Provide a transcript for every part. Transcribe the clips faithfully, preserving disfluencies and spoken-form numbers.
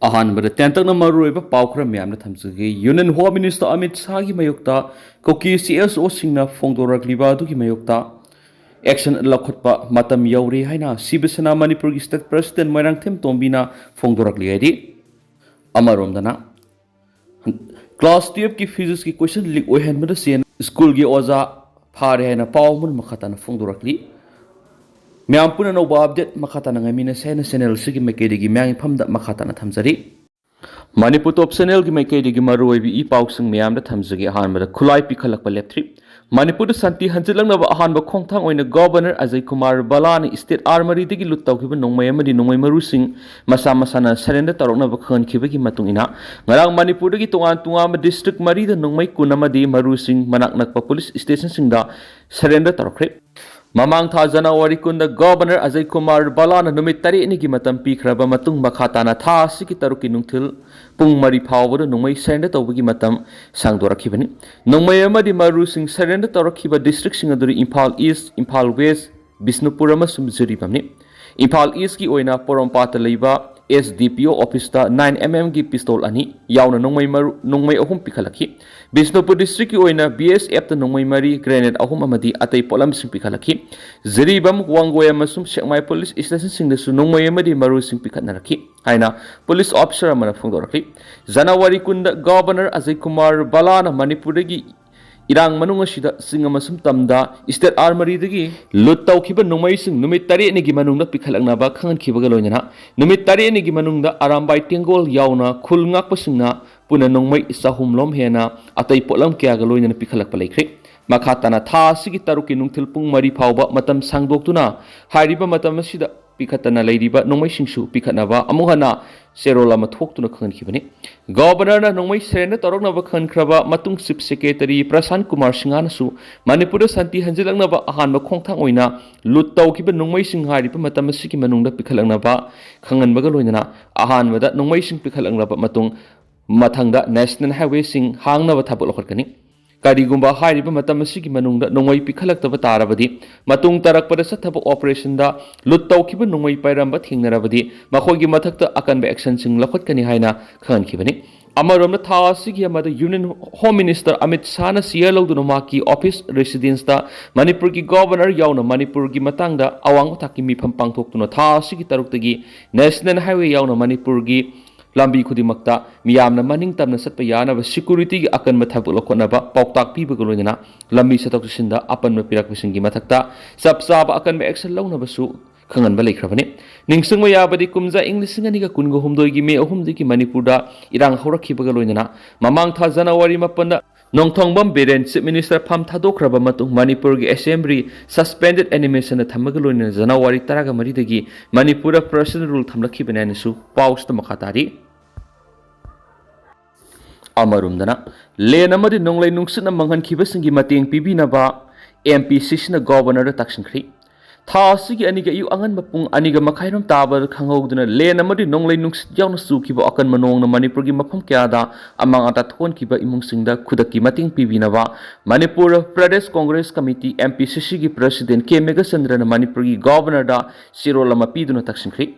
ꯑꯍꯥꯟꯕꯗ ꯇꯦꯟꯇꯛꯅ ꯃꯔꯨꯑꯣꯏꯕ ꯄꯥꯎ ꯈꯔ ꯃꯌꯥꯝꯅ ꯊꯝꯖꯒꯦ꯫ Union Home Minister ꯑꯃꯤꯠ ꯁꯥꯍꯒꯤ ꯃꯥꯌꯣꯛꯇ ꯀꯨꯀꯤ ꯁꯤ ꯑꯦꯁ ꯑꯣꯁꯤꯡꯅ ꯐꯣꯡꯗꯣꯔꯛꯂꯤꯕ ꯑꯗꯨꯒꯤ ꯃꯥꯌꯣꯛꯇ action ꯂꯧꯈꯠꯄ ꯃꯇꯝ ꯌꯧꯔꯦ ꯍꯥꯏꯅ ꯁꯤꯕ ꯁꯦꯅꯥ ꯃꯅꯤꯄꯨꯔꯒꯤ state president ꯃꯣꯏꯔꯥꯡꯊꯦꯝ ꯇꯣꯝꯕꯤꯅ ꯐꯣꯡꯗꯣꯔꯛꯂꯤ ꯍꯥꯏꯔꯤ꯫ ꯑꯃꯔꯣꯝꯗꯅ class twelveꯀꯤ physicsꯀꯤ question leak ꯑꯣꯏꯍꯟꯕꯗ ꯆꯦꯟ ꯁ꯭ꯀꯨꯜꯒꯤ ꯑꯣꯖꯥ ꯐꯥꯔꯦ ꯍꯥꯏꯅ ꯄꯥꯎ ꯑꯃꯅ ꯃꯈꯥ ꯇꯥꯅ ꯐꯣꯡꯗꯣꯔꯛꯂꯤ꯫ ꯃꯌꯥꯝ ꯄꯨꯟꯅ ꯑꯅꯧꯕ update ꯃꯈꯥ ꯇꯥꯅ ꯉꯥꯏꯃꯤꯟꯅꯁꯦ ꯍꯥꯏꯅ channel ꯑꯁꯤꯒꯤ ꯃꯥꯏꯀꯩꯗꯒꯤ ꯃꯌꯥꯝꯒꯤ ꯐꯝꯗ ꯃꯈꯥ ꯇꯥꯅ ꯊꯝꯖꯔꯤ꯫ ꯃꯅꯤꯄꯨꯔ ꯇꯣꯞ channelꯒꯤ ꯃꯥꯏꯀꯩꯗꯒꯤ ꯃꯔꯨꯑꯣꯏꯕ ꯏ ꯄꯥꯎꯁꯤꯡ ꯃꯌꯥꯝꯗ ꯊꯝꯖꯒꯦ꯫ ꯑꯍꯥꯟꯕꯗ ꯈꯨꯠꯂꯥꯏ ꯄꯤꯈꯠꯂꯛꯄ ꯂꯦꯞꯇ꯭ꯔꯤ꯫ ꯃꯅꯤꯄꯨꯔꯗ ꯁꯥꯟꯇꯤ ꯍꯟꯖꯤꯜꯂꯛꯅꯕ ꯑꯍꯥꯟꯕ ꯈꯣꯡꯊꯥꯡ ꯑꯣꯏꯅ Governor ꯑꯖꯌ ꯀꯨꯃꯥꯔ ꯕꯂꯥꯅ state ꯑꯥꯔꯃꯔꯤꯗꯒꯤ ꯂꯨꯠ ꯇꯧꯈꯤꯕ ꯅꯣꯡꯃꯩ ꯑꯃꯗꯤ ꯅꯣꯡꯃꯩ ꯃꯔꯨꯁꯤꯡ ꯃꯁꯥ ꯃꯁꯥꯅ surrender ꯇꯧꯔꯛꯅꯕ ꯈꯪꯍꯟꯈꯤꯕꯒꯤ ꯃꯇꯨꯡ ꯏꯟꯅ, ꯉꯔꯥꯡ ꯃꯅꯤꯄꯨꯔꯗꯒꯤ ꯇꯣꯉꯥꯟ ꯇꯣꯉꯥꯟꯕ district ꯃꯔꯤꯗ ꯅꯣꯡꯃꯩ ꯀꯨꯟ ꯑꯃꯗꯤ ꯃꯔꯨꯁꯤꯡ ꯃꯅꯥꯛ ꯅꯛꯄ police stationꯁꯤꯡꯗ surrender ꯇꯧꯔꯛꯈ꯭ꯔꯦ꯫ ꯃꯃꯥꯡ ꯊꯥ ꯖꯅꯋꯥꯔꯤ ꯀꯨꯟꯗ Governor ꯑꯖꯌ ꯀꯨꯃꯥꯔ ꯕꯂꯥꯅ ꯅꯨꯃꯤꯠ ꯇꯔꯦꯠꯅꯤꯒꯤ ꯃꯇꯝ ꯄꯤꯈ꯭ꯔꯕ ꯃꯇꯨꯡ, ꯃꯈꯥ ꯇꯥꯅ ꯊꯥ ꯑꯁꯤꯒꯤ ꯇꯔꯨꯛꯀꯤ ꯅꯨꯡꯊꯤꯜ ꯄꯨꯡ ꯃꯔꯤ ꯐꯥꯎꯕꯗ ꯅꯣꯡꯃꯩ surrender ꯇꯧꯕꯒꯤ ꯃꯇꯝ ꯁꯥꯡꯗꯣꯔꯛꯈꯤꯕꯅꯤ꯫ ꯅꯣꯡꯃꯩ ꯑꯃꯗꯤ ꯃꯔꯨꯁꯤꯡ surrender ꯇꯧꯔꯛꯈꯤꯕ districtꯁꯤꯡ ꯑꯗꯨꯗꯤ ꯏꯝꯐꯥꯜ East, ꯏꯝꯐꯥꯜ West, ꯕꯤꯁꯅꯨꯄꯨꯔ ꯑꯃꯁꯨꯡ ꯖꯤꯔꯤꯕꯥꯝꯅꯤ꯫ ꯏꯝꯐꯥꯜ Eastꯀꯤ ꯑꯣꯏꯅ ꯄꯣꯔꯣꯝꯄꯥꯠꯇ ꯂꯩꯕ S D P O officeꯇ nine M Mꯒꯤ pistol ꯑꯅꯤ ꯌꯥꯎꯅ ꯅꯣꯡꯃꯩ ꯃꯔꯨ, ꯅꯣꯡꯃꯩ ꯑꯍꯨꯝ ꯄꯤꯈꯠꯂꯛꯈꯤ꯫ ꯕꯤꯁꯅꯨꯄꯨꯔ districtꯀꯤ ꯑꯣꯏꯅ B S Fꯇ ꯅꯣꯡꯃꯩ ꯃꯔꯤ, grenade ꯑꯍꯨꯝ ꯑꯃꯗꯤ ꯑꯇꯩ ꯄꯣꯠꯂꯝꯁꯤꯡ ꯄꯤꯈꯠꯂꯛꯈꯤ꯫ ꯖꯤꯔꯤꯕꯥꯝ, ꯋꯥꯡꯒꯣꯏ ꯑꯃꯁꯨꯡ ꯁꯦꯛꯃꯥꯏ police stationꯁꯤꯡꯗꯁꯨ ꯅꯣꯡꯃꯩ ꯑꯃꯗꯤ ꯃꯔꯨꯁꯤꯡ ꯄꯤꯈꯠꯅꯔꯛꯈꯤ ꯍꯥꯏꯅ police officer ꯑꯃꯅ ꯐꯣꯡꯗꯣꯔꯛꯈꯤ꯫ ꯖꯅꯋꯥꯔꯤ ꯀꯨꯟꯗ Governor ꯑꯖꯌ ꯀꯨꯃꯥꯔ ꯕꯂꯥꯅ ꯃꯅꯤꯄꯨꯔꯗꯒꯤ ꯏꯔꯥꯡ ꯃꯅꯨꯡ ꯑꯁꯤꯗ ꯆꯤꯡ ꯑꯃꯁꯨꯡ ꯇꯝꯗ state ꯑꯥꯔꯃꯔꯤꯗꯒꯤ ꯂꯨꯠ ꯇꯧꯈꯤꯕ ꯅꯣꯡꯃꯩꯁꯤꯡ ꯅꯨꯃꯤꯠ ꯇꯔꯦꯠꯅꯤꯒꯤ ꯃꯅꯨꯡꯗ ꯄꯤꯈꯠꯂꯛꯅꯕ ꯈꯪꯍꯟꯈꯤꯕꯒ ꯂꯣꯏꯅꯅ, ꯅꯨꯃꯤꯠ ꯇꯔꯦꯠꯅꯤꯒꯤ ꯃꯅꯨꯡꯗ ꯑꯔꯥꯝꯕꯥꯏ ꯇꯦꯡꯒꯣꯜ ꯌꯥꯎꯅ ꯈꯨꯜ ꯉꯥꯛꯄꯁꯤꯡꯅ ꯄꯨꯟꯅ ꯅꯣꯡꯃꯩ ꯆꯍꯨꯝ ꯂꯣꯝ ꯍꯦꯟꯅ ꯑꯇꯩ ꯄꯣꯠꯂꯝ ꯀꯌꯥꯒ ꯂꯣꯏꯅꯅ ꯄꯤꯈꯠꯂꯛꯄ ꯂꯩꯈ꯭ꯔꯦ꯫ ꯃꯈꯥ ꯇꯥꯅ ꯊꯥ ꯑꯁꯤꯒꯤ ꯇꯔꯨꯛꯀꯤ ꯅꯨꯡꯊꯤꯜ ꯄꯨꯡ ꯃꯔꯤ ꯐꯥꯎꯕ ꯃꯇꯝ ꯁꯥꯡꯗꯣꯛꯇꯨꯅ ꯍꯥꯏꯔꯤꯕ ꯃꯇꯝ ꯑꯁꯤꯗ ꯄꯤꯈꯠꯇꯅ ꯂꯩꯔꯤꯕ ꯅꯣꯡꯃꯩꯁꯤꯡꯁꯨ ꯄꯤꯈꯠꯅꯕ ꯑꯃꯨꯛ ꯍꯟꯅ ꯆꯦꯔꯣꯜ ꯑꯃ ꯊꯣꯛꯇꯨꯅ ꯈꯪꯍꯟꯈꯤꯕꯅꯤ꯫ Governorꯅ ꯅꯣꯡꯃꯩ surrender ꯇꯧꯔꯛꯅꯕ ꯈꯪꯈ꯭ꯔꯕ ꯃꯇꯨꯡ Chief Secretary ꯄ꯭ꯔꯁꯥꯟ ꯀꯨꯃꯥꯔ ꯁꯤꯡꯍꯅꯁꯨ ꯃꯅꯤꯄꯨꯔꯗ ꯁꯥꯟꯇꯤ ꯍꯟꯖꯤꯜꯂꯛꯅꯕ ꯑꯍꯥꯟꯕ ꯈꯣꯡꯊꯥꯡ ꯑꯣꯏꯅ ꯂꯨꯠ ꯇꯧꯈꯤꯕ ꯅꯣꯡꯃꯩꯁꯤꯡ ꯍꯥꯏꯔꯤꯕ ꯃꯇꯝ ꯑꯁꯤꯒꯤ ꯃꯅꯨꯡꯗ ꯄꯤꯈꯠꯂꯛꯅꯕ ꯈꯪꯍꯟꯕꯒ ꯂꯣꯏꯅꯅ ꯑꯍꯥꯟꯕꯗ ꯅꯣꯡꯃꯩꯁꯤꯡ ꯄꯤꯈꯠꯂꯛꯂꯕ ꯃꯇꯨꯡ ꯃꯊꯪꯗ national highwayꯁꯤꯡ ꯍꯥꯡꯅꯕ ꯊꯕꯛ ꯂꯧꯈꯠꯀꯅꯤ꯫ ꯀꯔꯤꯒꯨꯝꯕ ꯍꯥꯏꯔꯤꯕ ꯃꯇꯝ ꯑꯁꯤꯒꯤ ꯃꯅꯨꯡꯗ ꯅꯣꯡꯃꯩ ꯄꯤꯈꯠꯂꯛꯇꯕ ꯇꯥꯔꯕꯗꯤ, ꯃꯇꯨꯡ ꯇꯥꯔꯛꯄꯗ ꯆꯠꯊꯕ ꯑꯣꯄꯔꯦꯁꯟꯗ ꯂꯨꯠ ꯇꯧꯈꯤꯕ ꯅꯣꯡꯃꯩ ꯄꯥꯏꯔꯝꯕ ꯊꯦꯡꯅꯔꯕꯗꯤ, ꯃꯈꯣꯏꯒꯤ ꯃꯊꯛꯇ ꯑꯀꯟꯕ ꯑꯦꯛꯁꯟꯁꯤꯡ ꯂꯧꯈꯠꯀꯅꯤ ꯍꯥꯏꯅ ꯈꯪꯍꯟꯈꯤꯕꯅꯤ꯫ ꯑꯃꯔꯣꯝꯗ, ꯊꯥ ꯑꯁꯤꯒꯤ ꯑꯃꯗ Union Home Minister ꯑꯃꯤꯠ ꯁꯥꯍꯅ ꯁꯤꯌꯔ ꯂꯧꯗꯨꯅ ꯃꯍꯥꯛꯀꯤ ꯑꯣꯐꯤꯁ ꯔꯦꯁꯤꯗꯦꯟꯁꯇ ꯃꯅꯤꯄꯨꯔꯒꯤ ꯒꯣꯚꯔꯅꯔ ꯌꯥꯎꯅ ꯃꯅꯤꯄꯨꯔꯒꯤ ꯃꯇꯥꯡꯗ ꯑꯋꯥꯡꯕ ꯊꯥꯛꯀꯤ ꯃꯤꯐꯝ ꯄꯥꯡꯊꯣꯛꯇꯨꯅ ꯊꯥ ꯑꯁꯤꯒꯤ ꯇꯔꯨꯛꯇꯒꯤ ꯅꯦꯁꯅꯦꯜ ꯍꯥꯏꯋꯦ ꯌꯥꯎꯅ ꯃꯅꯤꯄꯨꯔꯒꯤ ꯂꯝꯕꯤ ꯈꯨꯗꯤꯡꯃꯛꯇ ꯃꯤꯌꯥꯝꯅ ꯃꯅꯤꯡ ꯇꯝꯅ ꯆꯠꯄ ꯌꯥꯅꯕ ꯁꯦꯀ꯭ꯌꯨꯔꯤꯇꯤꯒꯤ ꯑꯀꯟꯕ ꯊꯕꯛ ꯂꯧꯈꯠꯅꯕ ꯄꯥꯎꯇꯥꯛ ꯄꯤꯕꯒ ꯂꯣꯏꯅꯅ ꯂꯝꯕꯤ ꯆꯠꯊꯣꯛ ꯆꯠꯁꯤꯟꯗ ꯑꯄꯟꯕ ꯄꯤꯔꯛꯄꯁꯤꯡꯒꯤ ꯃꯊꯛꯇ ꯆꯞ ꯆꯥꯕ ꯑꯀꯟꯕ ꯑꯦꯛꯁꯟ ꯂꯧꯅꯕꯁꯨ ꯈꯪꯍꯟꯕ ꯂꯩꯈ꯭ꯔꯕꯅꯤ꯫ ꯅꯤꯡꯁꯤꯡꯕ ꯌꯥꯕꯗꯤ, ꯀꯨꯝꯖꯥ ꯏꯪ ꯂꯤꯁꯤꯡ ꯑꯅꯤꯒ ꯀꯨꯟꯒ ꯍꯨꯝꯗꯣꯏꯒꯤ ꯃꯦ ꯑꯍꯨꯝꯗꯒꯤ ꯃꯅꯤꯄꯨꯔꯗ ꯏꯔꯥꯡ ꯍꯧꯔꯛꯈꯤꯕꯒ ꯂꯣꯏꯅꯅ ꯃꯃꯥꯡ ꯊꯥ ꯖꯅꯋꯥꯔꯤ ꯃꯥꯄꯟꯗ ꯅꯣꯡꯊꯣꯡꯕꯝ ꯕꯤꯔꯦꯟ ꯆꯤꯐ ꯃꯤꯅꯤꯁꯇꯔ ꯐꯝ ꯊꯥꯗꯣꯛꯈ꯭ꯔꯕ ꯃꯇꯨꯡ ꯃꯅꯤꯄꯨꯔꯒꯤ ꯑꯦꯁꯦꯝꯕ꯭ꯂꯤ ꯁꯁꯄꯦꯟꯗꯦꯗ ꯑꯦꯅꯤꯃꯦꯁꯟꯗ ꯊꯝꯕꯒ ꯂꯣꯏꯅꯅ ꯖꯅꯋꯥꯔꯤ ꯇꯔꯥꯒ ꯃꯔꯤꯗꯒꯤ ꯃꯅꯤꯄꯨꯔꯗ ꯄ꯭ꯔꯦꯁꯤꯗꯦꯟ ꯔꯨꯜ ꯊꯝꯂꯛꯈꯤꯕꯅꯤ ꯍꯥꯏꯅꯁꯨ ꯄꯥꯎꯁꯤꯗ ꯃꯈꯥ ꯇꯥꯔꯤ꯫ ꯑꯃꯔꯣꯝꯗꯅ, ꯂꯦꯟ ꯑꯃꯗꯤ ꯅꯣꯡꯂꯩ ꯅꯨꯡꯁꯤꯠꯅ ꯃꯥꯡꯍꯟꯈꯤꯕꯁꯤꯡꯒꯤ ꯃꯇꯦꯡ ꯄꯤꯕꯤꯅꯕ ꯑꯦꯝ ꯄꯤ ꯁꯤ ꯁꯤꯅ ꯒꯣꯚꯔꯅꯔꯗ ꯇꯛꯁꯤꯟꯈ꯭ꯔꯤ꯫ ꯊꯥ ꯑꯁꯤꯒꯤ ꯑꯅꯤꯒꯤ ꯑꯌꯨꯛ ꯑꯉꯟꯕ ꯄꯨꯡ ꯑꯅꯤꯒ ꯃꯈꯥꯏꯔꯣꯝ ꯇꯥꯕꯗ ꯈꯪꯍꯧꯗꯨꯅ ꯂꯦꯟ ꯑꯃꯗꯤ ꯅꯣꯡꯂꯩ ꯅꯨꯡꯁꯤꯠ ꯌꯥꯎꯅ ꯆꯨꯈꯤꯕ ꯑꯀꯟꯕ ꯅꯣꯡꯅ ꯃꯅꯤꯄꯨꯔꯒꯤ ꯃꯐꯝ ꯀꯌꯥꯗ ꯑꯃꯥꯡ ꯑꯇꯥ ꯊꯣꯛꯍꯟꯈꯤꯕ ꯏꯃꯨꯡꯁꯤꯡꯗ ꯈꯨꯗꯛꯀꯤ ꯃꯇꯦꯡ ꯄꯤꯕꯤꯅꯕ Manipur Pradesh Congress committee, M P C ꯁꯤꯒꯤ ꯄ꯭ꯔꯁꯤꯗꯦꯟ ꯀꯦ ꯃꯦꯘꯆꯟꯗ꯭ꯔꯅ ꯃꯅꯤꯄꯨꯔꯒꯤ ꯒꯣꯚꯔꯅꯔꯗ ꯆꯦꯔꯣꯜ ꯑꯃ ꯄꯤꯗꯨꯅ ꯇꯛꯁꯤꯟꯈ꯭ꯔꯤ꯫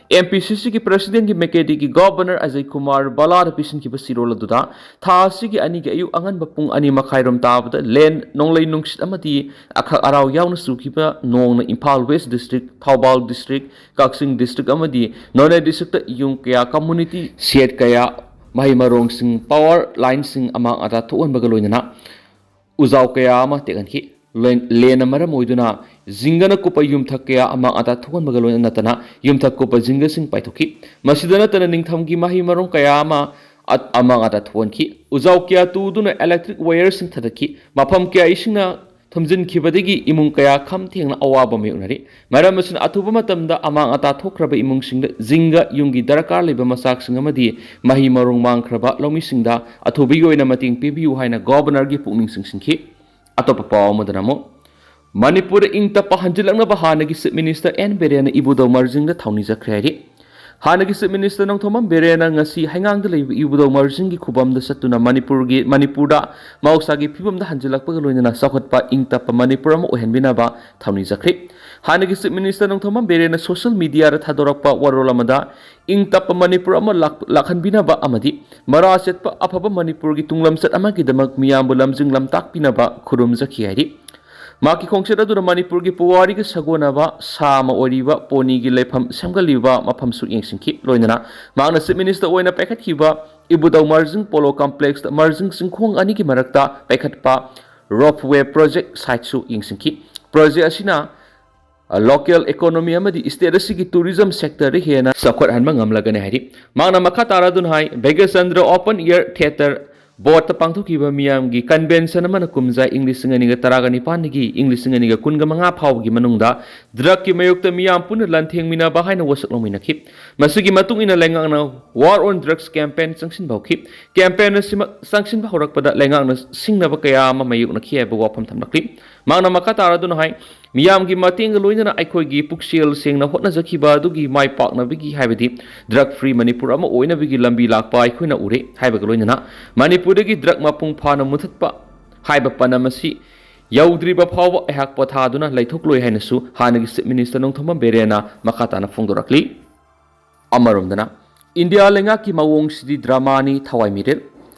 ꯑꯦꯝ ꯄꯤ ꯁꯤ ꯁꯤꯒꯤ ꯄ꯭ꯔꯁꯤꯗꯦꯟꯒꯤ ꯃꯥꯏꯀꯩꯗꯒꯤ ꯒꯣꯚꯔꯅꯔ ꯑꯖꯌ ꯀꯨꯃꯥꯔ ꯚꯜꯂꯥꯗ ꯄꯤꯁꯤꯟꯈꯤꯕ ꯆꯦꯔꯣꯜ ꯑꯗꯨꯗ ꯊꯥ ꯑꯁꯤꯒꯤ ꯑꯅꯤꯒꯤ ꯑꯌꯨꯛ ꯑꯉꯟꯕ ꯄꯨꯡ ꯑꯅꯤ ꯃꯈꯥꯏꯔꯣꯝ ꯇꯥꯕꯗ ꯂꯦꯟ, ꯅꯣꯡꯂꯩ ꯅꯨꯡꯁꯤꯠ ꯑꯃꯗꯤ ꯑꯈꯛ ꯑꯔꯥꯎ ꯌꯥꯎꯅ ꯆꯨꯈꯤꯕ ꯅꯣꯡꯅ Imphal west district, Thoubal district, Kakching district ꯑꯃꯗꯤ ꯅꯣꯅꯦ ꯗꯤꯁꯇ꯭ꯔꯤꯛꯇ ꯌꯨꯝ ꯀꯌꯥ, ꯀꯝꯃꯨꯅꯤꯇꯤ ꯁꯦꯠ ꯀꯌꯥ, ꯃꯍꯩ ꯃꯔꯣꯡꯁꯤꯡ, ꯄꯥꯋꯔ ꯂꯥꯏꯟꯁꯤꯡ ꯑꯃꯥꯡ ꯑꯇꯥ ꯊꯣꯛꯍꯟꯕꯒ ꯂꯣꯏꯅꯅ ꯎꯖꯥꯎ ꯀꯌꯥ ꯑꯃ ꯇꯦꯛꯍꯟꯈꯤ꯫ ꯂꯦꯟ-, ꯂꯦꯟꯅ ꯃꯔꯝ ꯑꯣꯏꯗꯨꯅ ꯖꯤꯡꯒꯅ ꯀꯨꯞꯄ ꯌꯨꯝꯊꯛ ꯀꯌꯥ ꯑꯃꯥꯡ ꯑꯇꯥ ꯊꯣꯛꯍꯟꯕꯒ ꯂꯣꯏꯅ ꯅꯠꯇꯅ ꯌꯨꯝꯊꯛ ꯀꯨꯞꯄ ꯖꯤꯡꯒꯁꯤꯡ ꯄꯥꯏꯊꯣꯛꯈꯤ꯫ ꯃꯁꯤꯗ ꯅꯠꯇꯅ ꯅꯤꯡꯊꯝꯒꯤ ꯃꯍꯩ ꯃꯔꯣꯡ ꯀꯌꯥ ꯑꯃ ꯑ-, ꯑꯃꯥꯡ ꯑꯇꯥ ꯊꯣꯛꯍꯟꯈꯤ꯫ ꯎꯖꯥꯎ ꯀꯌꯥ ꯇꯨꯗꯨꯅ ꯏꯂꯦꯛꯇ꯭ꯔꯤꯛ ꯋꯥꯌꯔꯁꯤꯡ ꯊꯥꯗꯠꯈꯤ꯫ ꯃꯐꯝ ꯀꯌꯥ ꯏꯁꯤꯡꯅ ꯊꯨꯝꯖꯤꯟꯈꯤꯕꯗꯒꯤ ꯏꯃꯨꯡ ꯀꯌꯥ ꯈꯝ ꯊꯦꯡꯅ ꯑꯋꯥꯕ ꯃꯥꯌꯣꯛꯅꯔꯤ꯫ ꯃꯔꯝ ꯑꯁꯤꯅ, ꯑꯊꯨꯕ ꯃꯇꯝꯗ ꯑꯃꯥꯡ ꯑꯇꯥ ꯊꯣꯛꯈ꯭ꯔꯕ ꯏꯃꯨꯡꯁꯤꯡꯗ ꯖꯤꯡꯒ, ꯌꯨꯝꯒꯤ ꯗꯔꯀꯥꯔ ꯂꯩꯕ ꯃꯆꯥꯛꯁꯤꯡ ꯑꯃꯗꯤ ꯃꯍꯩ ꯃꯔꯣꯡ ꯃꯥꯡꯈ꯭ꯔꯕ ꯂꯧꯃꯤꯁꯤꯡꯗ ꯑꯊꯨꯕꯒꯤ ꯑꯣꯏꯅ ꯃꯇꯦꯡ ꯄꯤꯕꯤꯌꯨ ꯍꯥꯏꯅ ꯒꯣꯚꯔꯅꯔꯒꯤ ꯄꯨꯛꯅꯤꯡ ꯆꯤꯡꯁꯤꯟꯈꯤ꯫ ꯑꯇꯣꯞꯄ ꯄꯥꯎ ꯑꯃꯗꯅ ꯑꯃꯨꯛ, ꯃꯅꯤꯄꯨꯔꯗ ꯏꯪ ꯇꯞꯄ ꯍꯟꯖꯤꯜꯂꯛꯅꯕ ꯍꯥꯟꯅꯒꯤ ꯆꯤꯐ ꯃꯤꯅꯤꯁꯇꯔ ꯑꯦꯟ ꯕꯤꯔꯦꯟꯅ ꯏꯕꯨꯙꯧ ꯃꯔꯖꯤꯡꯗ ꯊꯧꯅꯤꯖꯈ꯭ꯔꯦ ꯍꯥꯏꯔꯤ꯫ ꯍꯥꯟꯅꯒꯤ Chief Minister ꯅꯣꯡꯊꯣꯝꯕꯝ ꯕꯤꯔꯦꯟꯅ ꯉꯁꯤ ꯍꯩꯉꯥꯡꯗ ꯂꯩꯕ ꯏꯕꯨꯙꯧ ꯃꯔꯖꯤꯡꯒꯤ ꯈꯨꯕꯝꯗ ꯆꯠꯇꯨꯅ ꯃꯅꯤꯄꯨꯔꯒꯤ, ꯃꯅꯤꯄꯨꯔꯗ ꯃꯍꯧꯁꯥꯒꯤ ꯐꯤꯕꯝꯗ ꯍꯟꯖꯤꯜꯂꯛꯄꯒ ꯂꯣꯏꯅꯅ ꯆꯥꯎꯈꯠꯄ ꯏꯪ ꯇꯞꯄ ꯃꯅꯤꯄꯨꯔ ꯑꯃ ꯑꯣꯏꯍꯟꯕꯤꯅꯕ ꯊꯧꯅꯤꯖꯈ꯭ꯔꯦ꯫ ꯍꯥꯟꯅꯒꯤ Chief Minister ꯅꯣꯡꯊꯣꯝꯕꯝ ꯕꯤꯔꯦꯟꯅ social mediaꯗ ꯊꯥꯗꯣꯔꯛꯄ ꯋꯥꯔꯣꯜ ꯑꯃꯗ ꯏꯪ ꯇꯞꯄ ꯃꯅꯤꯄꯨꯔ ꯑꯃ ꯂꯥꯛ-, ꯂꯥꯛꯍꯟꯕꯤꯅꯕ ꯑꯃꯗꯤ ꯃꯔꯥ ꯆꯦꯠꯄ ꯑꯐꯕ ꯃꯅꯤꯄꯨꯔꯒꯤ ꯇꯨꯡꯂꯝꯆꯠ ꯑꯃꯒꯤꯗꯃꯛ ꯃꯤꯌꯥꯝꯕꯨ ꯂꯝꯖꯤꯡ ꯂꯝꯇꯥꯛꯄꯤꯅꯕ ꯈꯨꯔꯨꯝꯖꯈꯤ ꯍꯥꯏꯔꯤ꯫ ꯃꯍꯥꯛꯀꯤ ꯈꯣꯡꯆꯠ ꯑꯗꯨꯅ ꯃꯅꯤꯄꯨꯔꯒꯤ ꯄꯨꯋꯥꯔꯤꯒ ꯁꯥꯒꯣꯟꯅꯕ ꯁꯥ ꯑꯃ ꯑꯣꯏꯔꯤꯕ ꯄꯣꯅꯤꯒꯤ ꯂꯩꯐꯝ ꯁꯦꯝꯒꯠꯂꯤꯕ ꯃꯐꯝꯁꯨ ꯌꯦꯡꯁꯤꯟꯈꯤ꯫ ꯂꯣꯏꯅꯅ ꯃꯍꯥꯛꯅ Chief Minister ꯑꯣꯏꯅ ꯄꯥꯏꯈꯠꯈꯤꯕ ꯏꯕꯨꯙꯧ ꯃꯔꯖꯤꯡ Polo Complexꯇ ꯃꯔꯖꯤꯡ ꯆꯤꯡꯈꯣꯡ ꯑꯅꯤꯒꯤ ꯃꯔꯛꯇ ꯄꯥꯏꯈꯠꯄ ropeway project siteꯁꯨ ꯌꯦꯡꯁꯤꯟꯈꯤ꯫ Project ꯑꯁꯤꯅ local economy ꯑꯃꯗꯤ state ꯑꯁꯤꯒꯤ tourism sectorꯗ ꯍꯦꯟꯅ ꯆꯥꯎꯈꯠꯍꯟꯕ ꯉꯝꯂꯒꯅꯤ ꯍꯥꯏꯔꯤ꯫ ꯃꯍꯥꯛꯅ ꯃꯈꯥ ꯇꯥꯔꯗꯨꯅ ꯍꯥꯏ, ꯚꯥꯒ꯭ꯌꯆꯟꯗ꯭ꯔ Open Air Theatre boardꯇ ꯄꯥꯡꯊꯣꯛꯈꯤꯕ ꯃꯤꯌꯥꯝꯒꯤ convention ꯑꯃꯅ ꯀꯨꯝꯖꯥ ꯏꯪ ꯂꯤꯁꯤꯡ ꯑꯅꯤꯒ ꯇꯔꯥꯒ ꯅꯤꯄꯥꯟꯗꯒꯤ ꯏꯪ ꯂꯤꯁꯤꯡ ꯑꯅꯤꯒ ꯀꯨꯟꯒ ꯃꯉꯥ ꯐꯥꯎꯕꯒꯤ ꯃꯅꯨꯡꯗ drugꯀꯤ ꯃꯥꯌꯣꯛꯇ ꯃꯤꯌꯥꯝ ꯄꯨꯟꯅ ꯂꯥꯟꯊꯦꯡꯃꯤꯟꯅꯕ ꯍꯥꯏꯅ ꯋꯥꯁꯛ ꯂꯧꯃꯤꯟꯅꯈꯤ꯫ ꯃꯁꯤꯒꯤ ꯃꯇꯨꯡ ꯏꯟꯅ ꯂꯩꯉꯥꯛꯅ War on Drugs campaign ꯆꯪꯁꯤꯟꯕ ꯍꯧꯈꯤ꯫ Campaign ꯑꯁꯤꯃꯛ ꯆꯪꯁꯤꯟꯕ ꯍꯧꯔꯛꯄꯗ ꯂꯩꯉꯥꯛꯅ ꯁꯤꯡꯅꯕ ꯀꯌꯥ ꯑꯃ ꯃꯥꯌꯣꯛꯅꯈꯤ ꯍꯥꯏꯕ ꯋꯥꯐꯝ ꯊꯝꯂꯛꯂꯤ꯫ ꯃꯍꯥꯛꯅ ꯃꯈꯥ ꯇꯥꯔꯗꯨꯅ ꯍꯥꯏ, ꯃꯤꯌꯥꯝꯒꯤ ꯃꯇꯦꯡꯒ ꯂꯣꯏꯅꯅ ꯑꯩꯈꯣꯏꯒꯤ ꯄꯨꯛꯆꯦꯜ ꯁꯦꯡꯅ ꯍꯣꯠꯅꯖꯈꯤꯕ ꯑꯗꯨꯒꯤ ꯃꯥꯏ ꯄꯥꯛꯅꯕꯒꯤ ꯍꯥꯏꯕꯗꯤ drug free ꯃꯅꯤꯄꯨꯔ ꯑꯃ ꯑꯣꯏꯅꯕꯒꯤ ꯂꯝꯕꯤ ꯂꯥꯛꯄ ꯑꯩꯈꯣꯏꯅ ꯎꯔꯦ ꯍꯥꯏꯕꯒ ꯂꯣꯏꯅꯅ ꯃꯅꯤꯄꯨꯔꯗꯒꯤ drug ꯃꯄꯨꯡ ꯐꯥꯅ ꯃꯨꯊꯠꯄ ꯍꯥꯏꯕ ꯄꯟ ꯑꯃꯁꯤ ꯌꯧꯗ꯭ꯔꯤꯕ ꯐꯥꯎꯕ ꯑꯩꯍꯥꯛ ꯄꯣꯊꯥꯗꯨꯅ ꯂꯩꯊꯣꯛꯂꯣꯏ ꯍꯥꯏꯅꯁꯨ ꯍꯥꯟꯅꯒꯤ Chief Minister ꯅꯣꯡꯊꯣꯝꯕꯝ ꯕꯤꯔꯦꯟꯅ ꯃꯈꯥ ꯇꯥꯅ ꯐꯣꯡꯗꯣꯔꯛꯂꯤ꯫ ꯑꯃꯔꯣꯝꯗꯅ ꯏꯟꯗꯤꯌꯥ ꯂꯩꯉꯥꯛꯀꯤ ꯃꯑꯣꯡꯁꯤꯗꯤ dramaꯅꯤ, ꯊꯋꯥꯏ ꯃꯤꯔꯦꯜ꯫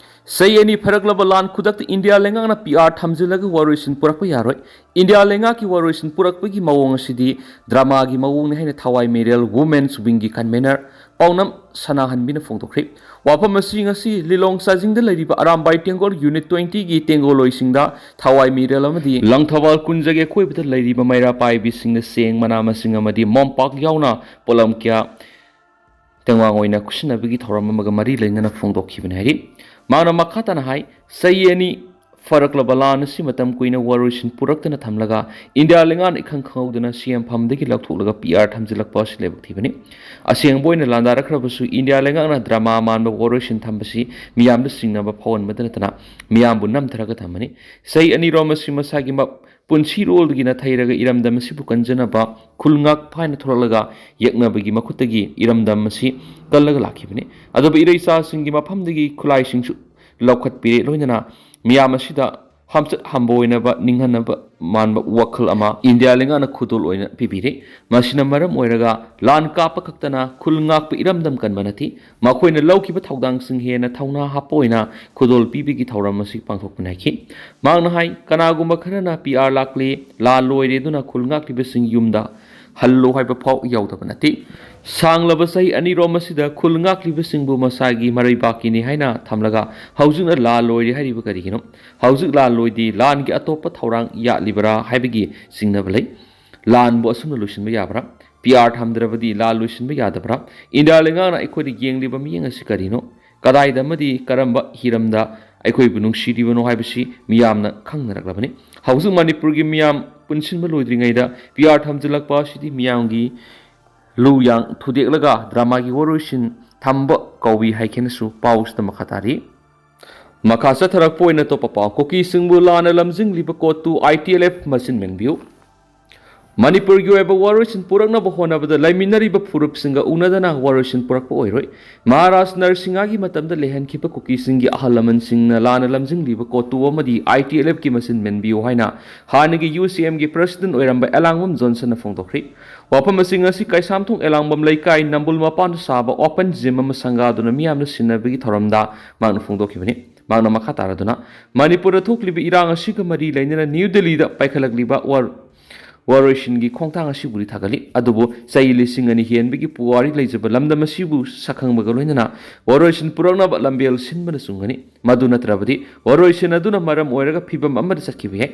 ꯆꯍꯤ ꯑꯅꯤ ꯐꯥꯔꯛꯂꯕ ꯂꯥꯟ ꯈꯨꯗꯛꯇ ꯏꯟꯗꯤꯌꯥ ꯂꯩꯉꯥꯛꯅ PR ꯊꯝꯖꯤꯜꯂꯒ ꯋꯥꯔꯣꯏꯁꯤꯟ ꯄꯨꯔꯛꯄ ꯌꯥꯔꯣꯏ꯫ ꯏꯟꯗꯤꯌꯥ ꯂꯩꯉꯥꯛꯀꯤ ꯋꯥꯔꯣꯏꯁꯤꯟ ꯄꯨꯔꯛꯄꯒꯤ ꯃꯑꯣꯡ ꯑꯁꯤꯗꯤ dramaꯒꯤ ꯃꯑꯣꯡꯅꯤ ꯍꯥꯏꯅ ꯊꯋꯥꯏ ꯃꯤꯔꯦꯜ Women's Wingꯒꯤ convener ꯄꯥꯎꯅꯝ ꯁꯅꯥꯍꯟꯕꯤꯅ ꯐꯣꯡꯗꯣꯛꯈ꯭ꯔꯦ꯫ ꯋꯥꯐꯝ ꯑꯁꯤ ꯉꯁꯤ ꯂꯤꯂꯣꯡ ꯆꯥꯖꯤꯡꯗ ꯂꯩꯔꯤꯕ ꯑꯔꯥꯝꯕꯥꯏ ꯇꯦꯡꯒꯣꯜ Unit twentyꯒꯤ ꯇꯦꯡꯒꯣꯜꯂꯣꯏꯁꯤꯡꯗ ꯊꯋꯥꯏ ꯃꯤꯔꯦꯜ ꯑꯃꯗꯤ ꯂꯪꯊꯕꯥꯜ ꯀꯨꯟꯖꯒꯤ ꯑꯀꯣꯏꯕꯗ ꯂꯩꯔꯤꯕ ꯃꯩꯔꯥ ꯄꯥꯏꯕꯤꯁꯤꯡꯅ ꯆꯦꯡ, ꯃꯅꯥ ꯃꯁꯤꯡ ꯑꯃꯗꯤ ꯃꯣꯝꯄꯥꯛ ꯌꯥꯎꯅ ꯄꯣꯠꯂꯝ ꯀꯌꯥ ꯇꯦꯡꯋꯥꯡ ꯑꯣꯏꯅ ꯈꯨꯠꯁꯤꯟꯅꯕꯒꯤ ꯊꯧꯔꯝ ꯑꯃꯒ ꯃꯔꯤ ꯂꯩꯅꯅ ꯐꯣꯡꯗꯣꯛꯈꯤꯕꯅꯤ ꯍꯥꯏꯔꯤ꯫ ꯃꯍꯥꯛꯅ ꯃꯈꯥ ꯇꯥꯅ ꯍꯥꯏ, ꯆꯍꯤ ꯑꯅꯤ ꯐꯥꯔꯛꯂꯕ ꯂꯥꯟ ꯑꯁꯤ ꯃꯇꯝ ꯀꯨꯏꯅ ꯋꯥꯔꯣꯏꯁꯤꯟ ꯄꯨꯔꯛꯇꯅ ꯊꯝꯂꯒ ꯏꯟꯗꯤꯌꯥ ꯂꯩꯉꯥꯛꯅ ꯏꯈꯪ ꯈꯪꯍꯧꯗꯅ ꯁꯤ ꯑꯦꯝ ꯐꯝꯗꯒꯤ ꯂꯧꯊꯣꯛꯂꯒ PR ꯊꯝꯖꯤꯜꯂꯛꯄ ꯑꯁꯤ ꯂꯥꯏꯕꯛ ꯊꯤꯕꯅꯤ꯫ ꯑꯁꯦꯡꯕ ꯑꯣꯏꯅ ꯂꯥꯟꯗꯥꯔꯛꯈ꯭ꯔꯕꯁꯨ ꯏꯟꯗꯤꯌꯥ ꯂꯩꯉꯥꯛꯅ drama ꯃꯥꯟꯕ ꯋꯥꯔꯣꯏꯁꯤꯟ ꯊꯝꯕꯁꯤ ꯃꯤꯌꯥꯝꯗ ꯆꯤꯡꯅꯕ ꯐꯥꯎꯍꯟꯕꯗ ꯅꯠꯇꯅ ꯃꯤꯌꯥꯝꯕꯨ ꯅꯝꯊꯔꯒ ꯊꯝꯕꯅꯤ꯫ ꯆꯍꯤ ꯑꯅꯤꯔꯣꯝ ꯑꯁꯤ ꯃꯁꯥꯒꯤ ꯃ-, ꯄꯨꯟꯁꯤꯔꯣꯜꯗꯒꯤ ꯅꯥꯊꯩꯔꯒ ꯏꯔꯝꯗꯝ ꯑꯁꯤꯕꯨ ꯀꯟꯖꯅꯕ ꯈꯨꯜ ꯉꯥꯛꯄ ꯍꯥꯏꯅ ꯊꯣꯔꯛꯂꯒ ꯌꯦꯛꯅꯕꯒꯤ ꯃꯈꯨꯠꯇꯒꯤ ꯏꯔꯝꯗꯝ ꯑꯁꯤ ꯀꯜꯂꯒ ꯂꯥꯛꯈꯤꯕꯅꯤ꯫ ꯑꯗꯨꯕꯨ ꯏꯔꯩꯆꯥꯁꯤꯡꯒꯤ ꯃꯐꯝꯗꯒꯤ ꯈꯨꯠꯂꯥꯏꯁꯤꯡꯁꯨ ꯂꯧꯈꯠꯄꯤꯔꯦ, ꯂꯣꯏꯅꯅ ꯃꯤꯌꯥꯝ ꯑꯁꯤꯗ ꯍꯝꯆꯠ ꯍꯝꯕ ꯑꯣꯏꯅꯕ ꯅꯤꯡꯍꯟꯅꯕ ꯃꯥꯟꯕ ꯋꯥꯈꯜ ꯑꯃ ꯏꯟꯗꯤꯌꯥ ꯂꯩꯉꯥꯛꯅ ꯈꯨꯗꯣꯜ ꯑꯣꯏꯅ ꯄꯤꯕꯤꯔꯦ꯫ ꯃꯁꯤꯅ ꯃꯔꯝ ꯑꯣꯏꯔꯒ ꯂꯥꯟ ꯀꯥꯞꯄ ꯈꯛꯇꯅ ꯈꯨꯜ ꯉꯥꯛꯄ ꯏꯔꯝꯗꯝ ꯀꯟꯕ ꯅꯠꯇꯦ, ꯃꯈꯣꯏꯅ ꯂꯧꯈꯤꯕ ꯊꯧꯗꯥꯡꯁꯤꯡ ꯍꯦꯟꯅ ꯊꯧꯅꯥ ꯍꯥꯞꯄ ꯑꯣꯏꯅ ꯈꯨꯗꯣꯜ ꯄꯤꯕꯒꯤ ꯊꯧꯔꯝ ꯑꯁꯤ ꯄꯥꯡꯊꯣꯛꯄꯅꯤ ꯍꯥꯏꯈꯤ꯫ ꯃꯍꯥꯛꯅ ꯍꯥꯏ, ꯀꯅꯥꯒꯨꯝꯕ ꯈꯔꯅ ꯄꯤ ꯑꯥꯔ ꯂꯥꯛꯂꯦ, ꯂꯥꯜ ꯂꯣꯏꯔꯦ ꯑꯗꯨꯅ ꯈꯨꯜ ꯉꯥꯛꯂꯤꯕꯁꯤꯡ ꯌꯨꯝꯗ ꯍꯜꯂꯣ ꯍꯥꯏꯕ ꯐꯥꯎ ꯌꯥꯎꯗꯕ ꯅꯠꯇꯦ꯫ ꯁꯥꯡꯂꯕ ꯆꯍꯤ ꯑꯅꯤꯔꯣꯝ ꯑꯁꯤꯗ ꯈꯨꯜ ꯉꯥꯛꯂꯤꯕꯁꯤꯡꯕꯨ ꯃꯁꯥꯒꯤ ꯃꯔꯩꯕꯥꯛꯀꯤꯅꯤ ꯍꯥꯏꯅ ꯊꯝꯂꯒ ꯍꯧꯖꯤꯛꯅ ꯂꯥꯜ ꯂꯣꯏꯔꯦ ꯍꯥꯏꯔꯤꯕ ꯀꯔꯤꯒꯤꯅꯣ? ꯍꯧꯖꯤꯛ ꯂꯥꯜ ꯂꯣꯏꯗꯤ ꯂꯥꯟꯒꯤ ꯑꯇꯣꯞꯄ ꯊꯧꯔꯥꯡ ꯌꯥꯠꯂꯤꯕꯔꯥ ꯍꯥꯏꯕꯒꯤ ꯆꯤꯡꯅꯕ ꯂꯩ꯫ ꯂꯥꯟꯕꯨ ꯑꯁꯨꯝꯅ ꯂꯣꯏꯁꯤꯟꯕ ꯌꯥꯕ꯭ꯔꯥ? ꯄꯤ ꯑꯥꯔ ꯊꯝꯗ꯭ꯔꯕꯗꯤ ꯂꯥꯟ ꯂꯣꯏꯁꯤꯟꯕ ꯌꯥꯗꯕ꯭ꯔꯥ? ꯏꯟꯗꯤꯌꯥ ꯂꯩꯉꯥꯛꯅ ꯑꯩꯈꯣꯏꯗ ꯌꯦꯡꯂꯤꯕ ꯃꯤꯠꯌꯦꯡ ꯑꯁꯤ ꯀꯔꯤꯅꯣ? ꯀꯗꯥꯏꯗ ꯑꯃꯗꯤ ꯀꯔꯝꯕ ꯍꯤꯔꯝꯗ ꯑꯩꯈꯣꯏꯕꯨ ꯅꯨꯡꯁꯤꯔꯤꯕꯅꯣ ꯍꯥꯏꯕꯁꯤ ꯃꯤꯌꯥꯝꯅ ꯈꯪꯅꯔꯛꯂꯕꯅꯤ꯫ ꯍꯧꯖꯤꯛ ꯃꯅꯤꯄꯨꯔꯒꯤ ꯃꯤꯌꯥꯝ ꯄꯨꯟꯁꯤꯟꯕ ꯂꯣꯏꯗ꯭ꯔꯤꯉꯩꯗ ꯄꯤ ꯑꯥꯔ ꯊꯝꯖꯤꯜꯂꯛꯄ ꯑꯁꯤꯗꯤ ꯃꯤꯌꯥꯝꯒꯤ ꯂꯨ ꯌꯥꯡ ꯊꯨꯗꯦꯛꯂꯒ ꯗ꯭ꯔꯃꯥꯒꯤ ꯋꯥꯔꯣꯏꯁꯤꯟ ꯊꯝꯕ ꯀꯧꯏ ꯍꯥꯏꯈꯤꯅꯁꯨ ꯄꯥꯎꯁꯤꯗ ꯃꯈꯥ ꯇꯥꯔꯤ꯫ ꯃꯈꯥ ꯆꯠꯊꯔꯛꯄ ꯑꯣꯏꯅ ꯑꯇꯣꯞꯄ ꯄꯥꯎ, ꯀꯨꯀꯤꯁꯤꯡꯕꯨ ꯂꯥꯟꯅ ꯂꯝꯖꯤꯡꯂꯤꯕ ꯀꯣꯠꯇꯨ ꯑꯥꯏ ꯇꯤ ꯑꯦꯜ ꯑꯦꯐ ꯃꯆꯤꯟ ꯃꯦꯟꯕꯤꯌꯨ꯫ ꯃꯅꯤꯄꯨꯔꯒꯤ ꯑꯣꯏꯕ ꯋꯥꯔꯣꯏꯁꯤꯟ ꯄꯨꯔꯛꯅꯕ ꯍꯣꯠꯅꯕꯗ ꯂꯩꯃꯤꯟꯅꯔꯤꯕ ꯐꯨꯔꯨꯞꯁꯤꯡꯒ ꯎꯅꯗꯅ ꯋꯥꯔꯣꯏꯁꯤꯟ ꯄꯨꯔꯛꯄ ꯑꯣꯏꯔꯣꯏ꯫ ꯃꯍꯥꯔꯥꯖ ꯅꯔꯁꯤꯡꯍꯥꯒꯤ ꯃꯇꯝꯗ ꯂꯩꯍꯟꯈꯤꯕ ꯀꯨꯀꯤꯁꯤꯡꯒꯤ ꯑꯍꯜ ꯂꯃꯟꯁꯤꯡꯅ ꯂꯥꯟꯅ ꯂꯝꯖꯤꯡꯂꯤꯕ ꯀꯣꯠꯇꯨ ꯑꯃꯗꯤ ꯑꯥꯏ ꯇꯤ ꯑꯦꯜ ꯑꯦꯐꯀꯤ ꯃꯆꯤꯟ ꯃꯦꯟꯕꯤꯌꯨ ꯍꯥꯏꯅ ꯍꯥꯟꯅꯒꯤ ꯌꯨ ꯁꯤ ꯑꯦꯝꯒꯤ ꯄ꯭ꯔꯁꯤꯗꯦꯟ ꯑꯣꯏꯔꯝꯕ ꯑꯦꯂꯥꯡꯕꯝ ꯖꯣꯟꯁꯟꯅ ꯐꯣꯡꯗꯣꯛꯈ꯭ꯔꯤ꯫ ꯋꯥꯐꯝ ꯑꯁꯤ ꯉꯁꯤ ꯀꯩꯁꯥꯝꯊꯣꯡ ꯑꯦꯂꯥꯡꯕꯝ ꯂꯩꯀꯥꯏ ꯅꯝꯕꯨꯜ ꯃꯄꯥꯟꯗ ꯁꯥꯕ ꯑꯣꯄꯟ ꯖꯤꯝ ꯑꯃ ꯁꯪꯒꯥꯗꯨꯅ ꯃꯤꯌꯥꯝꯅ ꯁꯤꯟꯅꯕꯒꯤ ꯊꯧꯔꯝꯗ ꯃꯍꯥꯛꯅ ꯐꯣꯡꯗꯣꯛꯈꯤꯕꯅꯤ꯫ ꯃꯍꯥꯛꯅ ꯃꯈꯥ ꯇꯥꯔꯗꯨꯅ, ꯃꯅꯤꯄꯨꯔꯗ ꯊꯣꯛꯂꯤꯕ ꯏꯔꯥꯡ ꯑꯁꯤꯒ ꯃꯔꯤ ꯂꯩꯅꯅ ꯅ꯭ꯌꯨ ꯗꯦꯜꯂꯤꯗ ꯄꯥꯏꯈꯠꯂꯛꯂꯤꯕ ꯋꯥꯔ-, ꯋꯥꯔꯣꯏꯁꯤꯟꯒꯤ ꯈꯣꯡꯊꯥꯡ ꯑꯁꯤꯕꯨꯗꯤ ꯊꯥꯒꯠꯂꯤ, ꯑꯗꯨꯕꯨ ꯆꯍꯤ ꯂꯤꯁꯤꯡ ꯑꯅꯤ ꯍꯦꯟꯕꯒꯤ ꯄꯨꯋꯥꯔꯤ ꯂꯩꯖꯕ ꯂꯝꯗꯝ ꯑꯁꯤꯕꯨ ꯁꯛꯈꯪꯕꯒ ꯂꯣꯏꯅꯅ ꯋꯥꯔꯣꯏꯁꯤꯟ ꯄꯨꯔꯛꯅꯕ ꯂꯝꯕꯦꯜ ꯁꯤꯟꯕꯅ ꯆꯨꯝꯒꯅꯤ꯫ ꯃꯗꯨ ꯅꯠꯇ꯭ꯔꯕꯗꯤ ꯋꯥꯔꯣꯏꯁꯤꯟ ꯑꯗꯨꯅ ꯃꯔꯝ ꯑꯣꯏꯔꯒ ꯐꯤꯕꯝ ꯑꯃꯗ ꯆꯠꯈꯤꯕ ꯌꯥꯏ꯫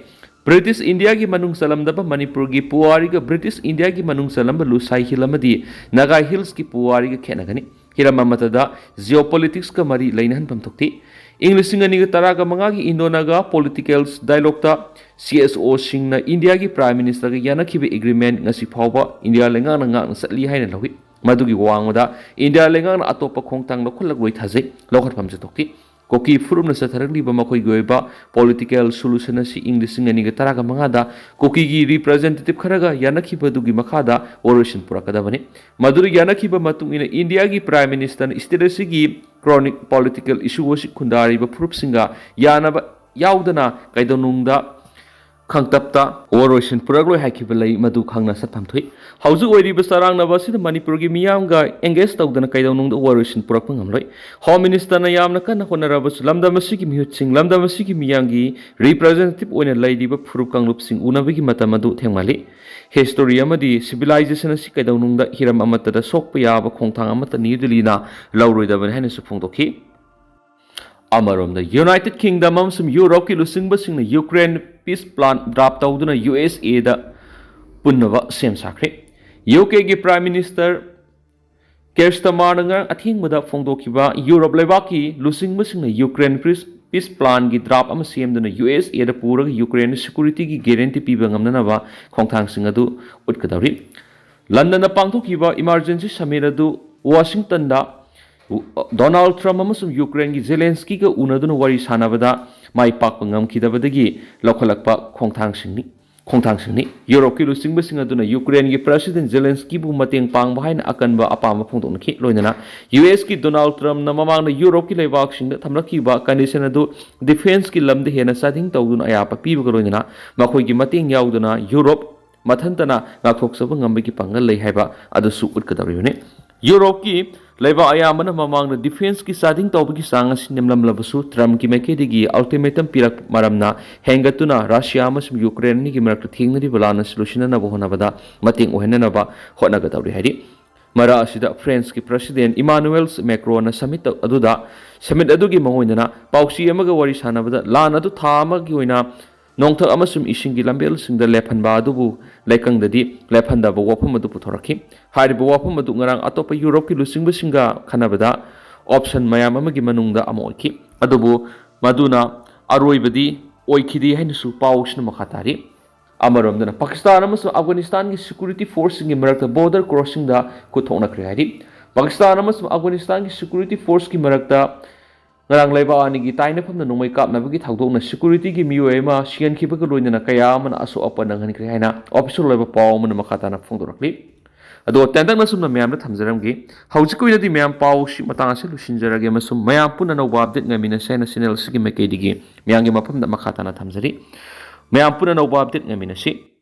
ꯕ꯭ꯔꯤꯇꯤꯁ ꯏꯟꯗꯤꯌꯥꯒꯤ ꯃꯅꯨꯡ ꯆꯜꯂꯝꯗꯕ ꯃꯅꯤꯄꯨꯔꯒꯤ ꯄꯨꯋꯥꯔꯤꯒ ꯕ꯭ꯔꯤꯇꯤꯁ ꯏꯟꯗꯤꯌꯥꯒꯤ ꯃꯅꯨꯡ ꯆꯜꯂꯝꯕ ꯂꯨꯁꯥꯏ ꯍꯤꯜ ꯑꯃꯗꯤ ꯅꯥꯒꯥ ꯍꯤꯜꯁꯀꯤ ꯄꯨꯋꯥꯔꯤꯒ ꯈꯦꯠꯅꯒꯅꯤ꯫ ꯍꯤꯔꯝ ꯑꯃꯠꯇꯗ ꯖꯤꯑꯣꯄꯣꯂꯤꯇꯤꯛꯁꯀ ꯃꯔꯤ ꯂꯩꯅꯍꯟꯐꯝ ꯊꯣꯛꯇꯦ꯫ ꯏꯪ ꯂꯤꯁꯤꯡ ꯑꯅꯤꯒ ꯇꯔꯥꯒ ꯃꯉꯥꯒꯤ ꯏꯟꯗꯣ ꯅꯥꯒꯥ ꯄꯣꯂꯤꯇꯤꯀꯦꯜꯁ ꯗꯥꯏꯂꯣꯛꯇ ꯁꯤ ꯑꯦꯁ ꯑꯣꯁꯤꯡꯅ ꯏꯟꯗꯤꯌꯥꯒꯤ ꯄ꯭ꯔꯥꯏꯝ ꯃꯤꯅꯤꯁꯇꯔꯒ ꯌꯥꯅꯈꯤꯕ ꯑꯦꯒ꯭ꯔꯤꯃꯦꯟ ꯉꯁꯤ ꯐꯥꯎꯕ ꯏꯟꯗꯤꯌꯥ ꯂꯩꯉꯥꯛꯅ ꯉꯥꯛꯅ ꯆꯠꯂꯤ ꯍꯥꯏꯅ ꯂꯧꯏ꯫ ꯃꯗꯨꯒꯤ ꯋꯥꯡꯃꯗ ꯏꯟꯗꯤꯌꯥ ꯂꯩꯉꯥꯛꯅ ꯑꯇꯣꯞꯄ ꯈꯣꯡꯊꯥꯡ ꯂꯧꯈꯠꯂꯛꯂꯣꯏ ꯊꯥꯖꯩ, ꯂꯧꯈꯠꯐꯝꯁꯨ ꯊꯣꯛꯇꯦ꯫ ꯀꯨꯀꯤ ꯐꯨꯔꯨꯞꯅ ꯆꯠꯊꯔꯛꯂꯤꯕ ꯃꯈꯣꯏꯒꯤ ꯑꯣꯏꯕ political solution ꯑꯁꯤ ꯏꯪ ꯂꯤꯁꯤꯡ ꯑꯅꯤꯒ ꯇꯔꯥꯒ ꯃꯉꯥꯗ ꯀꯨꯀꯤꯒꯤ representative ꯈꯔꯒ ꯌꯥꯅꯈꯤꯕꯗꯨꯒꯤ ꯃꯈꯥꯗ war ꯁꯤꯟ ꯄꯨꯔꯛꯀꯗꯕꯅꯤ꯫ ꯃꯗꯨꯗ ꯌꯥꯅꯈꯤꯕ ꯃꯇꯨꯡ ꯏꯟꯅ ꯏꯟꯗꯤꯌꯥꯒꯤ Prime Minister ꯅ state ꯑꯁꯤꯒꯤ chronic political issue ꯑꯁꯤ ꯈꯨꯟꯗꯥꯔꯤꯕ ꯐꯨꯔꯨꯞꯁꯤꯡꯒ ꯌꯥꯅꯕ ꯌꯥꯎꯗꯅ ꯀꯩꯗꯧꯅꯨꯡꯗ ꯈꯪꯇꯞꯇ war ꯁꯤꯟ ꯄꯨꯔꯛꯂꯣꯏ ꯍꯥꯏꯈꯤꯕ ꯂꯩ, ꯃꯗꯨ ꯈꯪꯅ ꯆꯠꯐꯝ ꯊꯣꯛꯏ꯫ ꯍꯧꯖꯤꯛ ꯑꯣꯏꯔꯤꯕ ꯆꯔꯥꯡꯅꯕ ꯑꯁꯤꯗ ꯃꯅꯤꯄꯨꯔꯒꯤ ꯃꯤꯌꯥꯝꯒ engage ꯇꯧꯗꯅ ꯀꯩꯗꯧꯅꯨꯡꯗ war ꯁꯤꯟ ꯄꯨꯔꯛꯄ ꯉꯝꯂꯣꯏ꯫ Home Minister ꯅ ꯌꯥꯝꯅ ꯀꯟꯅ ꯍꯣꯠꯅꯔꯕꯁꯨ ꯂꯝꯗꯝ ꯑꯁꯤꯒꯤ ꯃꯤꯍꯨꯠꯁꯤꯡ, ꯂꯝꯗꯝ ꯑꯁꯤꯒꯤ ꯃꯤꯌꯥꯝꯒꯤ representative ꯑꯣꯏꯅ ꯂꯩꯔꯤꯕ ꯐꯨꯔꯨꯞ ꯀꯥꯡꯂꯨꯞꯁꯤꯡ ꯎꯅꯕꯒꯤ ꯃꯇꯝ ꯑꯗꯨ ꯊꯦꯡꯃꯜꯂꯤ꯫ History ꯑꯃꯗꯤ civilization ꯑꯁꯤ ꯀꯩꯗꯧꯅꯨꯡꯗ ꯍꯤꯔꯝ ꯑꯃꯠꯇꯗ ꯁꯣꯛꯄ ꯌꯥꯕ ꯈꯣꯡꯊꯥꯡ ꯑꯃꯠꯇ ꯅ꯭ꯌꯨ ꯗꯤꯜꯂꯤꯅ ꯂꯧꯔꯣꯏꯗꯕꯅꯤ ꯍꯥꯏꯅꯁꯨ ꯐꯣꯡꯗꯣꯛꯈꯤ꯫ ꯑꯃꯔꯣꯝꯗ, United Kingdom ꯑꯃꯁꯨꯡ ꯌꯨꯔꯣꯞꯀꯤ ꯂꯨꯆꯤꯡꯕꯁꯤꯡꯅ ꯌꯨꯀ꯭ꯔꯦꯟ peace plan draft ꯇꯧꯗꯨꯅ ꯌꯨ ꯑꯦꯁ ꯑꯦꯗ ꯄꯨꯟꯅꯕ ꯁꯦꯝ ꯁꯥꯈ꯭ꯔꯦ꯫ ꯌꯨ ꯀꯦꯒꯤ Prime Minister ꯀꯦꯔ ꯁ꯭ꯇꯥꯃꯥꯔꯅ ꯉꯔꯥꯡ ꯑꯊꯦꯡꯕꯗ ꯐꯣꯡꯗꯣꯛꯈꯤꯕ ꯌꯨꯔꯣꯞ ꯂꯩꯕꯥꯛꯀꯤ ꯂꯨꯆꯤꯡꯕꯁꯤꯡꯅ ꯌꯨꯀ꯭ꯔꯦꯟ peace plan ꯒꯤ draft ꯑꯃ ꯁꯦꯝꯗꯨꯅ ꯌꯨ ꯑꯦꯁ ꯑꯦꯗ ꯄꯨꯔꯒ ꯌꯨꯀ꯭ꯔꯦꯟꯗ security ꯒꯤ guarantee ꯄꯤꯕ ꯉꯝꯅꯅꯕ ꯈꯣꯡꯊꯥꯡꯁꯤꯡ ꯑꯗꯨ ꯎꯠꯀꯗꯧꯔꯤ꯫ ꯂꯟꯗꯟꯗ ꯄꯥꯡꯊꯣꯛꯈꯤꯕ emergency summit ꯑꯗꯨ ꯋꯥꯁꯤꯡꯇꯟꯗ ꯗꯣꯅꯥꯜꯗ ꯇ꯭ꯔꯝꯞ ꯑꯃꯁꯨꯡ ꯌꯨꯀ꯭ꯔꯦꯟꯒꯤ ꯖꯦꯂꯦꯟꯁꯀꯤꯒ ꯎꯅꯗꯨꯅ ꯋꯥꯔꯤ ꯁꯥꯟꯅꯕꯗ ꯃꯥꯏ ꯄꯥꯛꯄ ꯉꯝꯈꯤꯗꯕꯗꯒꯤ ꯂꯧꯈꯠꯂꯛꯄ ꯈꯣꯡꯊꯥꯡꯁꯤꯡꯅꯤ꯫ ꯈꯣꯡꯊꯥꯡꯁꯤꯡꯅꯤ꯫ ꯌꯨꯔꯣꯞꯀꯤ ꯂꯨꯆꯤꯡꯕꯁꯤꯡ ꯑꯗꯨꯅ ꯌꯨꯀ꯭ꯔꯦꯟꯒꯤ President ꯖꯦꯂꯦꯟꯁꯀꯤꯕꯨ ꯃꯇꯦꯡ ꯄꯥꯡꯕ ꯍꯥꯏꯅ ꯑꯀꯟꯕ ꯑꯄꯥꯝꯕ ꯐꯣꯡꯗꯣꯛꯅꯈꯤ꯫ ꯂꯣꯏꯅꯅ ꯌꯨ ꯑꯦꯁꯀꯤ ꯗꯣꯅꯥꯜꯗ ꯇ꯭ꯔꯝꯞꯅ ꯃꯃꯥꯡꯗ ꯌꯨꯔꯣꯞꯀꯤ ꯂꯩꯕꯥꯛꯁꯤꯡꯗ ꯊꯝꯂꯛꯈꯤꯕ condition ꯑꯗꯨ defence ꯀꯤ ꯂꯝꯗ ꯍꯦꯟꯅ ꯆꯥꯗꯤꯡ ꯇꯧꯗꯨꯅ ꯑꯌꯥꯕ ꯄꯤꯕꯒ ꯂꯣꯏꯅꯅ ꯃꯈꯣꯏꯒꯤ ꯃꯇꯦꯡ ꯌꯥꯎꯗꯅ ꯌꯨꯔꯣꯞ ꯃꯊꯟꯇꯅ ꯉꯥꯛꯊꯣꯛꯆꯕ ꯉꯝꯕꯒꯤ ꯄꯥꯡꯒꯜ ꯂꯩ ꯍꯥꯏꯕ ꯑꯗꯨꯁꯨ ꯎꯠꯀꯗꯧꯔꯤꯕꯅꯤ꯫ ꯌꯨꯔꯣꯞꯀꯤ ꯂꯩꯕꯥꯛ ꯑꯌꯥꯝꯕꯅ ꯃꯃꯥꯡꯗ defence ꯀꯤ ꯆꯥꯗꯤꯡ ꯇꯧꯕꯒꯤ ꯆꯥꯡ ꯑꯁꯤ ꯅꯦꯝꯂꯝꯂꯕꯁꯨ, ꯇ꯭ꯔꯝꯞꯀꯤ ꯃꯥꯏꯀꯩꯗꯒꯤ ultimatum ꯄꯤꯔꯛꯄ ꯃꯔꯝꯅ ꯍꯦꯟꯒꯠꯇꯨꯅ ꯔꯁꯤꯌꯥ ꯑꯃꯁꯨꯡ ꯌꯨꯀ꯭ꯔꯦꯟ ꯑꯅꯤꯒꯤ ꯃꯔꯛꯇ ꯊꯦꯡꯅꯔꯤꯕ ꯂꯥꯟ ꯑꯁꯤ ꯂꯣꯏꯁꯤꯟꯅꯅꯕ ꯍꯣꯠꯅꯕꯗ ꯃꯇꯦꯡ ꯑꯣꯏꯍꯟꯅꯅꯕ ꯍꯣꯠꯅꯒꯗꯧꯔꯤ ꯍꯥꯏꯔꯤ꯫ ꯃꯔꯛ ꯑꯁꯤꯗ, ꯐ꯭ꯔꯦꯟꯁꯀꯤ President Emmanuel Macron ꯅ summit ꯑꯗꯨꯗ, summit ꯑꯗꯨꯒꯤ ꯃꯉꯣꯏꯗꯅ ꯄꯥꯎꯆꯦ ꯑꯃꯒ ꯋꯥꯔꯤ ꯁꯥꯟꯅꯕꯗ, ꯂꯥꯟ ꯑꯗꯨ ꯊꯥ ꯑꯃꯒꯤ ꯑꯣꯏꯅ ꯅꯣꯡꯊꯛ ꯑꯃꯁꯨꯡ ꯏꯁꯤꯡꯒꯤ ꯂꯝꯕꯦꯜꯁꯤꯡꯗ ꯂꯦꯞꯍꯟꯕ ꯑꯗꯨꯕꯨ ꯂꯩꯀꯪꯗꯗꯤ ꯂꯦꯞꯍꯟꯗꯕ ꯋꯥꯐꯝ ꯑꯗꯨ ꯄꯨꯊꯣꯔꯛꯈꯤ꯫ ꯍꯥꯏꯔꯤꯕ ꯋꯥꯐꯝ ꯑꯗꯨ ꯉꯔꯥꯡ ꯑꯇꯣꯞꯄ ꯌꯨꯔꯣꯞꯀꯤ ꯂꯨꯆꯤꯡꯕꯁꯤꯡꯒ ꯈꯟꯅꯕꯗ option ꯃꯌꯥꯝ ꯑꯃꯒꯤ ꯃꯅꯨꯡꯗ ꯑꯃ ꯑꯣꯏꯈꯤ, ꯑꯗꯨꯕꯨ ꯃꯗꯨꯅ ꯑꯔꯣꯏꯕꯗꯤ ꯑꯣꯏꯈꯤꯗꯦ ꯍꯥꯏꯅꯁꯨ ꯄꯥꯎꯁꯤꯅ ꯃꯈꯥ ꯇꯥꯔꯤ꯫ ꯑꯃꯔꯣꯝꯗꯅ, ꯄꯥꯀꯤꯁꯇꯥꯟ ꯑꯃꯁꯨꯡ ꯑꯐꯒꯥꯅꯤꯁꯇꯥꯟꯒꯤ security force ꯁꯤꯡꯒꯤ ꯃꯔꯛꯇ border crossing ꯗ ꯈꯨꯠ ꯊꯣꯛꯅꯈ꯭ꯔꯦ ꯍꯥꯏꯔꯤ꯫ ꯄꯥꯀꯤꯁꯇꯥꯟ ꯑꯃꯁꯨꯡ ꯑꯐꯒꯥꯅꯤꯁꯇꯥꯟꯒꯤ security force ꯀꯤ ꯃꯔꯛꯇ ꯉꯔꯥꯡ ꯂꯩꯕꯥꯛ ꯑꯅꯤꯒꯤ ꯇꯥꯏꯅꯐꯝꯗ ꯅꯣꯡꯃꯩ ꯀꯥꯞꯅꯕꯒꯤ ꯊꯧꯗꯣꯛꯅ ꯁꯦꯀ꯭ꯌꯨꯔꯤꯇꯤꯒꯤ ꯃꯤꯑꯣꯏ ꯑꯃ ꯁꯤꯍꯟꯈꯤꯕꯒ ꯂꯣꯏꯅꯅ ꯀꯌꯥ ꯑꯃꯅ ꯑꯁꯣꯛ ꯑꯄꯟ ꯅꯪꯍꯟꯈ꯭ꯔꯦ ꯍꯥꯏꯅ ꯑꯣꯐꯤꯁꯤꯌꯦꯜ ꯑꯣꯏꯕ ꯄꯥꯎ ꯑꯃꯅ ꯃꯈꯥ ꯇꯥꯅ ꯐꯣꯡꯗꯣꯔꯛꯂꯤ꯫ ꯑꯗꯣ ꯇꯦꯟꯇꯛꯅ ꯁꯨꯝꯅ ꯃꯌꯥꯝꯗ ꯊꯝꯖꯔꯝꯒꯦ꯫ ꯍꯧꯖꯤꯛꯀꯤ ꯑꯣꯏꯅꯗꯤ ꯃꯌꯥꯝ ꯄꯥꯎꯁꯤ ꯃꯇꯥꯡ ꯑꯁꯤ ꯂꯣꯏꯁꯤꯟꯖꯔꯒꯦ ꯑꯃꯁꯨꯡ ꯃꯌꯥꯝ ꯄꯨꯟꯅ ꯑꯅꯧꯕ ꯑꯞꯗꯦꯠ ꯉꯥꯏꯃꯤꯟꯅꯁꯦ ꯍꯥꯏꯅ ꯆꯦꯅꯦꯜ ꯑꯁꯤꯒꯤ ꯃꯥꯏꯀꯩꯗꯒꯤ ꯃꯌꯥꯝꯒꯤ ꯃꯐꯝꯗ ꯃꯈꯥ ꯇꯥꯅ ꯊꯝꯖꯔꯤ꯫ ꯃꯌꯥꯝ ꯄꯨꯟꯅ ꯑꯅꯧꯕ ꯑꯞꯗꯦꯠ ꯉꯥꯏꯃꯤꯟꯅꯁꯤ꯫